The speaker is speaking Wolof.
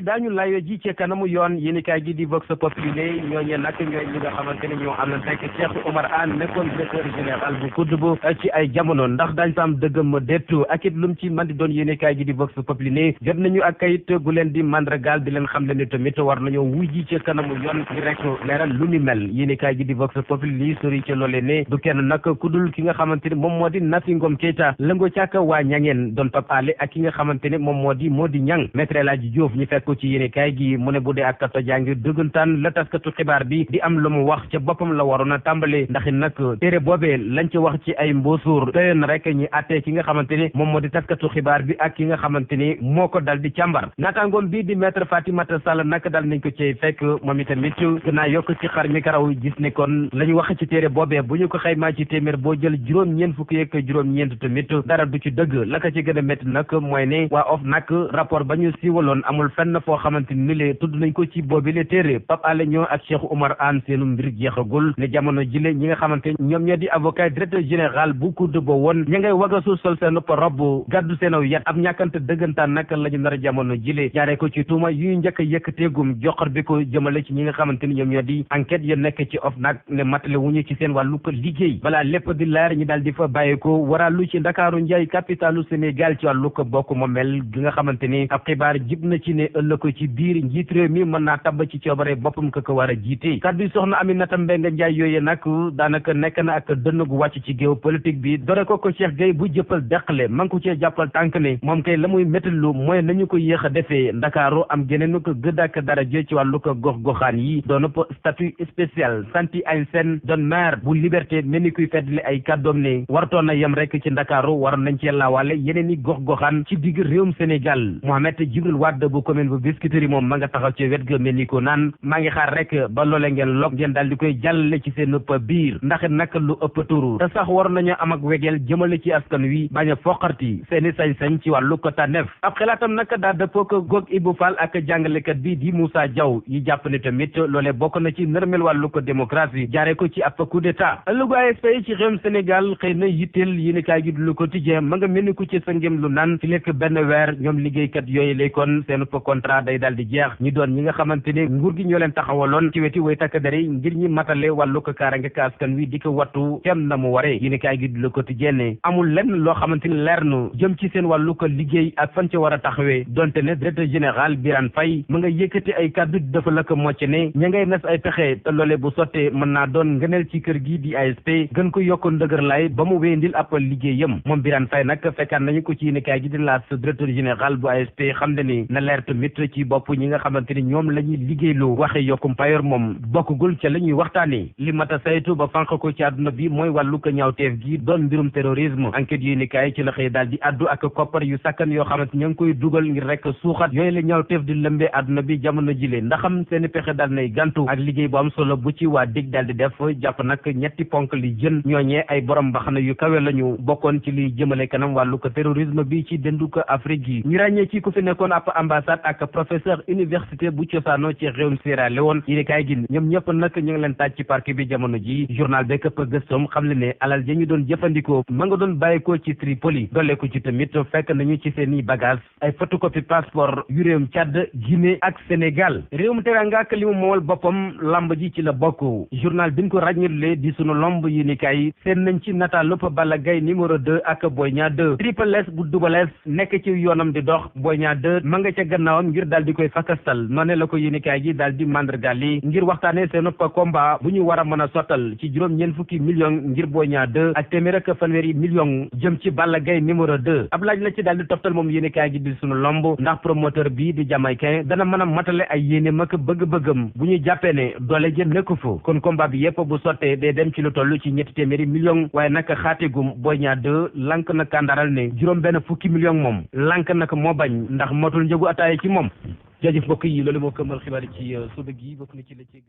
yi daañu layo ji ci kanamu yoon yéenekaay gi di Vox Populi ñooñee nag ñooy ñi nga xamante ne ñoo am na teg Cheikh Oumar Anne nekkoon directeur général bu COUD ci ay jamono ndax daañ fa am dëggam déettu ak it lu mu ci man di doon yéenekaay gi di Vox Populi jot nañu ak kayit gu leen di mandragal di leen xam le ni tamit war nañoo wuy ji ci kanamu yoon ngir rek leeral lu ni mel yéenekaay gi di Vox Populi sori ci loolee ne du kenn nag ku dul ki nga xamante ne moom moo di Nafi Ngom Keïta lëngoo càkk waa ñangeen doon Pape Alé ak ki nga xamante ne moom moo di ñang Maître El Hadji Diouf ñu fekk ko ci yéenekaay gi mu ne bu dee ak kato jàngi dëggantaan la taskatu xibaar bi di am lu mu wax ca boppam la waroon a tàmbale ndax nag téere boobee lañ ci wax ci ay mboosuur doyoon na rek ñi attee ki nga xamante ne moom moo di taskatu xibaar bi ak ki nga xamante ni moo ko dal di càmbar naataangoom bi di Maître Fatimata Sall nag dal nañ ko ci fekk moom itamit gënaa yokk ci xar mi karaw gis ne kon la ñu wax ci téere boobee bu ñu ko xaymaa ci téeméer boo jël juróom-ñeent fukki yeeg juróom-ñeent tamit dara du ci dëgg la ko ci gën a métti nag mooy ne waa OFNAC rapport ba ñu siiwaloon amul fenn foo xamante ni le tudd nañ ko ci boobi le téere Pape Alé Niang ak Cheikh Oumar Anne seenu mbir jeexagul ne jamono jile ñi nga xamante ñoom ñoo di avocat directeur général bu COUD ba woon ña ngay wagasu sol seen robb gàddu seenaw yat ab ñàkkante dëggantaan nag la ñu nar a jamono jile jaaree ko ci tuuma yuy njëkk a yëkkateegum joxar bi ko jëmale ci ñi nga xamante ni ñoom ñoo di enquête ya nekk ci OFNAC ne matale wuñu ci seen wàllu ko liggéey balaa lépp di leer ñi daal di fa bàyyi ko waralu ci Ndakaaru njaay capitalu Sénégal ci wàllu ko bokk moomel gi nga xamante ni ab xibaar jib na ci ne ëllëg ko ci biir njiit réew mi mën naa tabb ci coobare boppam ko war a jiite kaddu yi soxna Aminata Mbengue Ndiaye yooyee nag daanaka nekk na ak dënn gu wàcc ci géopolitique bi dore ko Cheikh Gueye bu jëppal deqale man ko cee jàppal tànk ne moom kay la muy méttalu mooy nañu ko yéex a defee Ndakaaru am geneen ko gëdd ak daraja ci wàllu ko gox-goxaan yi doon statut spécial Santi Aysen doon maire bu Liberté mel ni kuy feddali ay kàddoom ne wartoon na yem rek ci Ndakaaru waroon nañ cee laawaale yeneen i gox-goxaan ci digg réewum Sénégal Mohamed Djibril Wade bu commune bu Biscuiterie moom ma nga taxaw ci wet ga mel ni ko naan maa ngi xaar rek ba loole ngeen log ngeen daal di koy jàllale ci seen ëpp biir ndax nag lu ëpp turu te sax war nañu am ak wegeel jëmale ci askan wi bañ a foqarti seeni sañ-sañ ci wàllu ko tànneef ab xalaatam nag daa dëppoo ko Gog Ibou Fall ak jàngalekat bi di Moussa Diaw yi jàpp ne tamit loole bokk na ci nërmel wàllu ko démocratie jaaree ko ci ab coup d'état ëllëgu AFP ci réewum Sénégal xëy na yitteel yéenekaay gi du Le Quotidien ma nga mel ni ku ci sa ngëm lu naan fi lekk benn weer ñoom liggéeykat yooyu lay kon seen contrat day daal di jeex ñi doon ñi nga xamante ne nguur gi ñoo leen taxawaloon ci weti way takk dere ngir ñi matale wàllu ko kaarange ka askan wi di ko wattu kenn na mu waree yéenekaay gi du Le Quotidien ne amul lenn loo xamante ni leer nu jëm ci seen wàllu ko liggéey ak fan ca war a taxawee donte ne directeur général Birane Faye mu nga yëkkati ay kàddu dafa la ko mocc ne ña ngay nas ay pexe te loole bu sottee mën naa doon ngëneel ci kër gi di ASP gën ko yokk ndëgër lay ba mu wéyandil ab liggéeyam moom Birane Faye nag fekkaan nañu ko ci yéenekaay gi di laas directeur général bu ASP xam ne ni na leer tamit ci bopp ñi nga xamante ni ñoom la ñuy liggéeyloo waxe yokkum payoor moom bokkugul ca la ñuy waxtaanee li mat a saytu ba fànq ko ci àdduna bi mooy wàllu ko ñaawteef gi doon mbirum terrorisme enquête yéenekaay ci la xëy daal di addu ak koppar yu sakkan yoo xamante ña ngi koy dugal ngir rek suuxat yooyu la ñaawteef di lëmbee àdduna bi jamono jile ndaxam seeni pexe daal nay gantu ak liggéey bu am solo bu ci waa dig daal di def jàpp nag ñetti ponk li jën ñooñee ay borom mbaxana yu kawe lañu bokkoon ci liy jëmale kanam wàllu ko terrorisme bi ci dendu ko Afrique yi ñu ràññee ci ku fi nekkoon ab ambassade ak professeur université bu cosaano ci réewum Sierra Leone yéenekaay gi ñoom ñëpp nag ñu ngi leen taaj ci parc bi jamono ji journal bi këpp gëstoom xam le ne alal ja ñu doon jëfandikoo ma nga doon bàyyikoo ci Tripoli dolle ko ci tamit fekk nañu ci seeni bagage ay photocopie passeport yu réewum Tchad Guinée ak Sénégal réewum teranga ak li mu moomal boppam lamb ji ci la bokk journal bi ñu ko ràññeelee di sunu lomb yéenekaay seen nañ ci nataal Balla Gaye numéro 2 ak Boy Niang 2 Triple S bu Double S nekk ci yoonam di dox Boy Niang 2 ma nga ca gannaawam ngir daal di koy fakastal noonu la ko yéenekaay gi daal di mandargal yi ngir waxtaanee seen combat bu ñu war a mën a sottal ci juróom-ñeent fukki million ngir Boy Niang 2 ak téeméer ak fanweeri million jëm ci Balla Gaye numéro 2 ab laaj la ci daal di toftal moom yéenekaay gi di sunu lomb ndax promoteur bi di Jamaïcain dana mën a matale ay yéene mag bëgg-bëggam bu ñu jàppee ne doole jën nekku fa kon combat bi yépp bu sottee day dem ci lu toll ci ñetti téeméeri million waaye nag xaatigum Boy Niang 2 lank na kàndaral ne juróom benn fukki million moom lank nag moo bañ ndax motul njëgu ataaya ci moom jaajëf mbokk yi loolu moo këmmal xibaar ci suba gi bokk na ci la ci